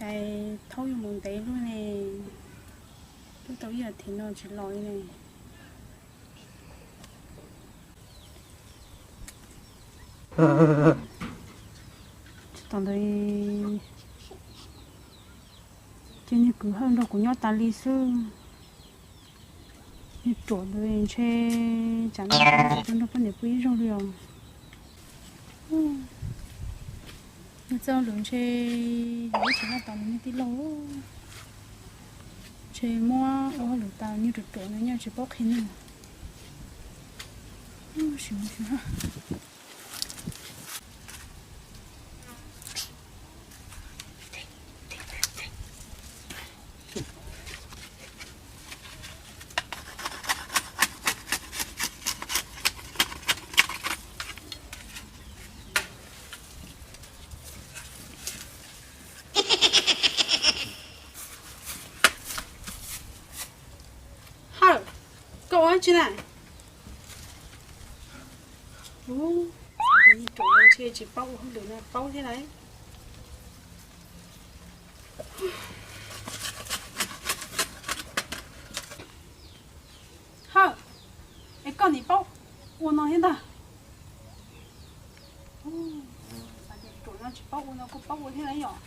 Cais thaub yuav mus ntev luaj ne, twb tau ib as thiv no tsis los li ne. Tsis tau ntawd ces niag kwv Hawj nrog kuv nyob tas li xwb. Niag ruam ntawd ntshe tsam no tsis tau nrog poj niam pw ib zaug li os. Nws txoj lus ntshe yuav ib tsis laj tos nws niag tij laug. Ntshe muab ua hauj lwm tas niag ruam ruam ntawd nyaj tsis paub qhia neeg. Hawj, koj ua dab tsi na? Ub, niag ruam no ntshe tsis paub ua hauj lwm no paub thiab lauj. Hawj, es koj nim paub ua no thiab ntag. Ruam no tsis paub ua no kuj paub ua thiab lauj yom.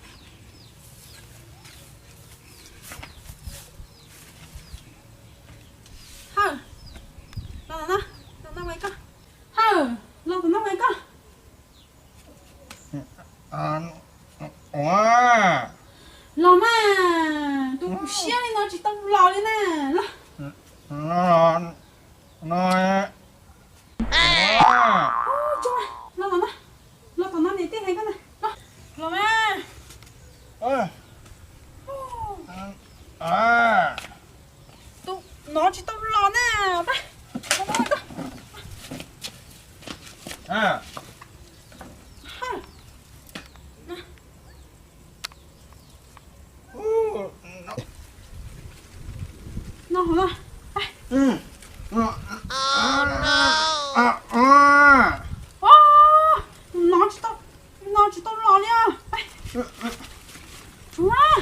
Hawj, los tom no, los tom no ua koj. Hawj, los tom no ua koj. Los mas, tus siab li no tsis tau los li na. Los. No, no, no. Los tom no, los tom no niam tij hais koj na. Los, los mas. Tus no tsis tau los na. Pab, los tom no koj. No hauv no. Tus no tsis tau, no tsis tau los li os. Tsuav.